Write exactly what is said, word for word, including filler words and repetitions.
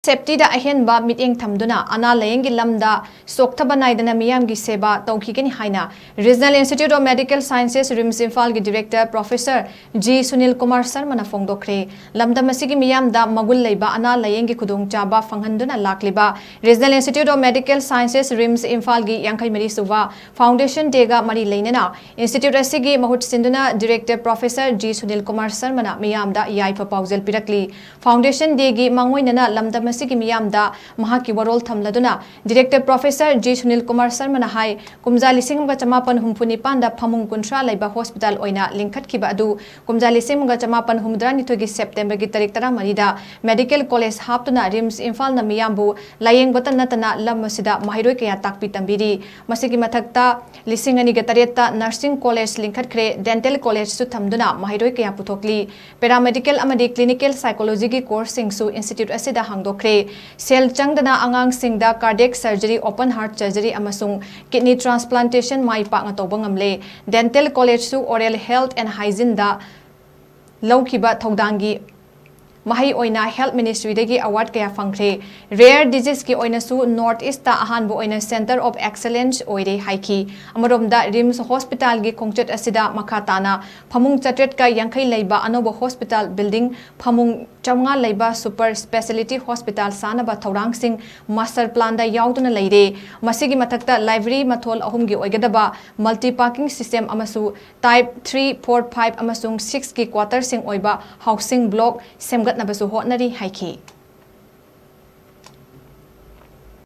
ꯁꯦꯐꯇꯤꯗ ꯑꯍꯦꯟꯕ ꯃꯤꯠꯌꯦꯡ ꯊꯝꯗꯨꯅ ꯑꯅꯥ ꯂꯥꯌꯦꯡꯒꯤ ꯂꯝꯗ ꯆꯣꯛꯊꯕ ꯅꯥꯏꯗꯅ ꯃꯤꯌꯥꯝꯒꯤ ꯁꯦꯕꯥ ꯇꯧꯈꯤꯒꯅꯤ ꯍꯥꯏꯅ Regional Institute of Medical Sciences, RIMS ꯏꯝꯐꯥꯜꯒꯤ Director Professor G Sunil Kumar ꯁꯔꯃꯅ ꯐꯣꯡꯗꯣꯛꯈ꯭ꯔꯦ꯫ ꯂꯝꯗꯝ ꯑꯁꯤꯒꯤ ꯃꯤꯌꯥꯝꯗ ꯃꯒꯨꯟ ꯂꯩꯕ ꯑꯅꯥ ꯂꯥꯌꯦꯡꯒꯤ ꯈꯨꯗꯣꯡꯆꯥꯕ ꯐꯪꯍꯟꯗꯨꯅ ꯂꯥꯛꯂꯤꯕ Regional Institute of Medical Sciences, RIMS ꯏꯝꯐꯥꯜꯒꯤ ꯌꯥꯡꯈꯩ ꯃꯔꯤ ꯁꯨꯕ Foundation Dayꯒ ꯃꯔꯤ ꯂꯩꯅꯅ Institute ꯑꯁꯤꯒꯤ ꯃꯍꯨꯠ ꯁꯤꯟꯗꯨꯅ Director Professor G Sunil Kumar ꯁꯔꯃꯅ ꯃꯤꯌꯥꯝꯗ ꯌꯥꯏꯐ ꯄꯥꯎꯖꯦꯜ ꯄꯤꯔꯛꯂꯤ꯫ Foundation Dayꯒꯤ ꯃꯥꯡꯑꯣꯏꯅꯅ ꯂꯝꯗꯝ ꯑꯁꯤꯒꯤ ꯃꯤꯌꯥꯝꯗ ꯃꯍꯥꯛꯀꯤ ꯋꯥꯔꯣꯜ ꯊꯝꯂꯗꯨꯅ Director Professor G Sunil Kumar ꯁꯔꯃꯅ ꯍꯥꯏ, ꯀꯨꯝꯖꯥ ꯂꯤꯁꯤꯡ ꯑꯃꯒ ꯆꯃꯥꯄꯟ ꯍꯨꯝꯐꯨ ꯅꯤꯄꯥꯟꯗ ꯐꯃꯨꯡ ꯀꯨꯟꯊ꯭ꯔꯥ ꯂꯩꯕ ꯍꯣꯁꯄꯤꯇꯥꯜ ꯑꯣꯏꯅ ꯂꯤꯡꯈꯠꯈꯤꯕ ꯑꯗꯨ ꯀꯨꯝꯖꯥ ꯂꯤꯁꯤꯡ ꯑꯃꯒ ꯆꯃꯥꯄꯟ ꯍꯨꯝꯐꯨꯇꯔꯥꯅꯤꯊꯣꯏꯒꯤ ꯁꯦꯞꯇꯦꯝꯕꯔꯒꯤ ꯇꯥꯔꯤꯛ ꯇꯔꯥꯃꯔꯤꯗ Medical College ꯍꯥꯞꯇꯨꯅ RIMS ꯏꯝꯐꯥꯜꯅ ꯃꯤꯌꯥꯝꯕꯨ ꯂꯥꯌꯦꯡꯕꯇ ꯅꯠꯇꯅ ꯂꯝ ꯑꯁꯤꯗ ꯃꯍꯩꯔꯣꯏ ꯀꯌꯥ ꯇꯥꯛꯄꯤ ꯇꯝꯕꯤꯔꯤ꯫ ꯃꯁꯤꯒꯤ ꯃꯊꯛꯇ ꯂꯤꯁꯤꯡ ꯑꯅꯤꯒ ꯇꯔꯦꯠꯇ Nursing College ꯂꯤꯡꯈꯠꯈ꯭ꯔꯦ, Dental Collegeꯁꯨ ꯊꯝꯗꯨꯅ ꯃꯍꯩꯔꯣꯏ ꯀꯌꯥ ꯄꯨꯊꯣꯛꯂꯤ꯫ Paramedical ꯑꯃꯗꯤ Clinical Psychologyꯒꯤ courseꯁꯤꯡꯁꯨ Institute ꯑꯁꯤꯗ ꯍꯥꯡꯗꯣꯛꯈ꯭ꯔꯦ꯫ ꯁꯦꯜ ꯆꯪꯗꯅ ꯑꯉꯥꯡꯁꯤꯡꯗ Cardiac Surgery, Open Heart Surgery ꯑꯃꯁꯨꯡ Kidney Transplantation ꯃꯥꯏ ꯄꯥꯛꯅ ꯇꯧꯕ ꯉꯝꯂꯦ꯫ Dental Collegeꯁꯨ Oral Health and Hygieneꯗ ꯂꯧꯈꯤꯕ ꯊꯧꯗꯥꯡꯒꯤ ꯃꯍꯩ ꯑꯣꯏꯅ Health Ministryꯗꯒꯤ award ꯀꯌꯥ ꯐꯪꯈ꯭ꯔꯦ꯫ Rare Diseaseꯀꯤ ꯑꯣꯏꯅꯁꯨ North Eastꯇ ꯑꯍꯥꯟꯕ ꯑꯣꯏꯅ Centre of Excellence ꯑꯣꯏꯔꯦ ꯍꯥꯏꯈꯤ꯫ ꯑꯃꯔꯣꯝꯗ RIMS Hospitalꯒꯤ ꯈꯣꯡꯆꯠ ꯑꯁꯤꯗ ꯃꯈꯥ ꯇꯥꯅ ꯐꯃꯨꯡ ꯆꯥꯇ꯭ꯔꯦꯠꯀ ꯌꯥꯡꯈꯩ ꯂꯩꯕ ꯑꯅꯧꯕ hospital building, ꯐꯃꯨꯡ ꯆꯥꯝꯃꯉꯥ ꯂꯩꯕ Super Speciality Hospital ꯁꯥꯅꯕ ꯊꯧꯔꯥꯡꯁꯤꯡ Master Planꯗ ꯌꯥꯎꯗꯨꯅ ꯂꯩꯔꯦ꯫ ꯃꯁꯤꯒꯤ ꯃꯊꯛꯇ library ꯃꯊꯣꯜ ꯑꯍꯨꯝꯒꯤ ꯑꯣꯏꯒꯗꯕ multi parking system ꯑꯃꯁꯨ Type three, four, five ꯑꯃꯁꯨꯡ sixꯀꯤ quarterꯁꯤꯡ ꯑꯣꯏꯕ housing block ꯁꯦꯝꯒꯠꯅꯕꯁꯨ ꯍꯣꯠꯅꯔꯤ ꯍꯥꯏꯈꯤ꯫